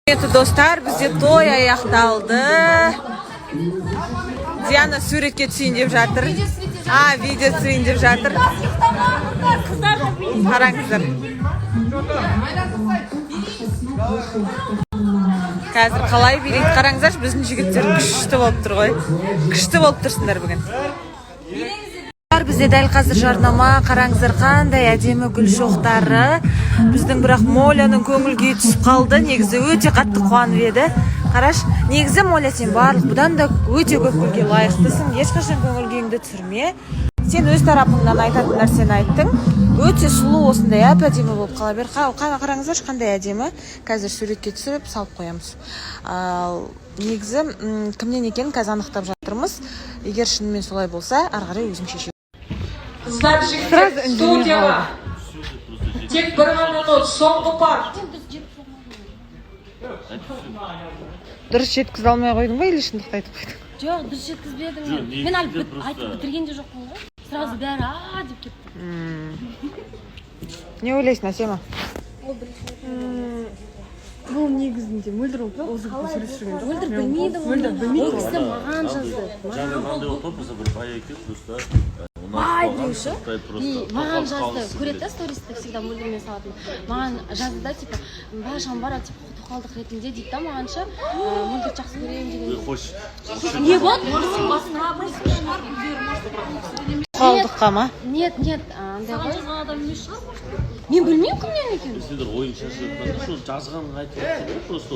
Құрметті достар, бізде той аяқталды. Диана суретке түсейін деп жатыр. А, видео түсейін деп жатыр. Қараңыздар. Қазір қалай билейді, қараңыздаршы, біздің жігіттер күшті болып тұр ғой. Күшті болып тұрсыңдар бүгін. Бізде дәл қазір жарнама, қараңыздар, қандай әдемі гүл шоқтары. Біздің бірақ Моляның көңіл күйі түсіп қалды. Негізі өте қатты қуанып еді. Қараш, негізі, Моля, сен барлық бұдан да өте көп гүлге лайықтысың. Ешқашан көңіл күйіңді түсірме. Сен өз тарапыңнан айтатын нәрсені айттың. Өте сұлу, осындай әп әдемі болып қала бер. Қараңыздаршы, қандай әдемі. Қазір суретке түсіріп салып қоямыз. Ал негізі кімнен екенін қазір анықтап жатырмыз. Егер шынымен солай болса, ары қарай өзің шеше. Қыздар, жігіттер, студияға. Тек бір ғана нот, соңғы парт. Дұрыс жеткізе алмай қойдың ба или шындықты айтып қойдың? Жоқ, дұрыс жеткізбедім мен. Мен әлі айтып бітірген де жоқпын ғой. Сразу бәрі «а» деп кетті. Не ойлайсың, Әсема? Бұл негізінде Мөлдір болып ол жігітпен сөйлесіп жүрген жоқ. Мөлдір білмейді оны. Мөлдір білмейді. Ол кісі маған жазды. Жаңа мынандай болып тұр, просто бір бай екен, просто Бай деуші. просто И маған тоқал жазды. қалғысы Көреді келеді. да стористі, всегда Мөлдірмен салатын. Маған жазды да, типа, бажам бар, типа, тоқалдық ретінде дейді да маған ше, Мөлдір жақсы көремін деген. Ой, қойшы. Не болды? Тоқалдыққа ма? Нет, нет, андай ғой. Мен білмеймін кімнен екенін. Сендер ойын шашып жатқанда сол жазғанын айтып жатсың ғой просто.